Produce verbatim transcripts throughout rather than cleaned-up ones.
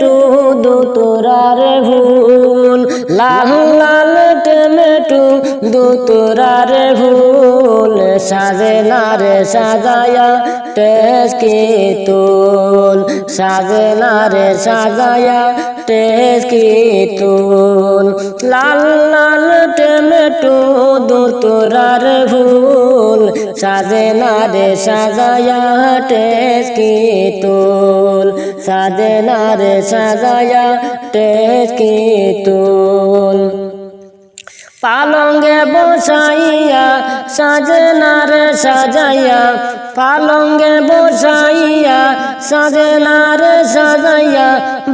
টমেটো ধুতুরার ফুল, লাল লাল টমেটো ধুতুরার ফুল, সাজনারে সাজাইয়া টেসকি তুল, সাজনারে সাজাইয়া টেসকি তুল। লাল লাল টমেটো ধুতুরার ফুল, সাজনারে সাজাইয়া টেসকি তুল, সাজনারে সাজাইয়া টেসকি তুল। পালঙ্গে বসাইয়া সাজনারে সাজাইয়া, পালঙ্গে বসাইয়া সাজনারে সাজাইয়া,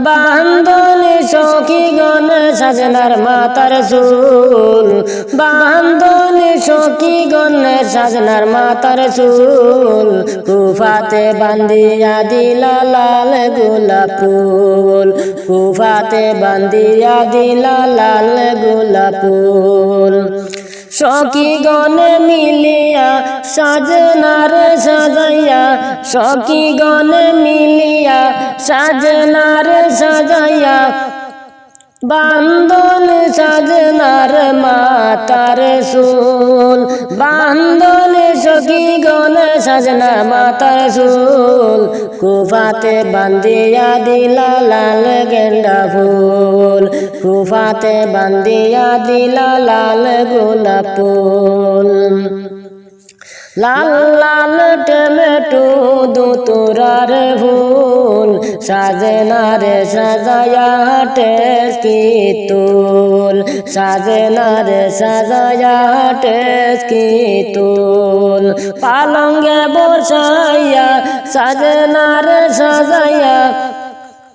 বান্ধনি সখীগণে সাজনার মাথার চুল, বান্ধনি সখীগণে সাজনার মাথার চুল, কুফাতে বান্ধিয়া দিলা লাল গোলাপ ফুল, কুফাতে বান্ধিয়া দিলা লাল গোলাপ ফুল। সখীগণে মিলিয়া সাজনারে সাজাইয়া, সখীগণে মিলিয়া সাজনারে সাজাইয়া, বান্ধনি সাজনার মাথার চুল, বান্ধনি সখীগণে সাজনার মাথার চুল, কুফাতে বান্ধিয়া দিলা লাল গেন্দা ফুল, কুফাতে বান্ধিয়া দিলা লাল গোলাপ ফুল। লাল লাল টমেটো ধুতুরার ফুল, সাজনারে সাজাইয়া টেসকি তুল, সাজনারে সাজাইয়া টেসকি তুল। পালঙ্গে বসাইয়া সাজনারে সাজাইয়া,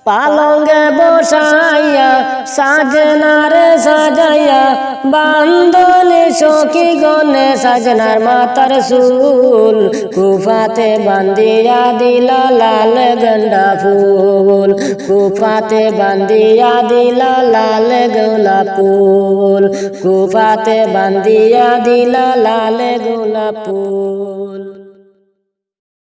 পালঙ্গে বসাইয়া সাজনারে সাজাইয়া, বান্ধনি সখীগণে সাজনার মাথার চুল, কুফাতে বান্ধিয়া দিলা লাল গেন্দা ফুল, কুফাতে বান্ধিয়া দিলা লাল গোলাপ ফুল, কুফাতে বান্ধিয়া দিলা লাল গোলাপ ফুল।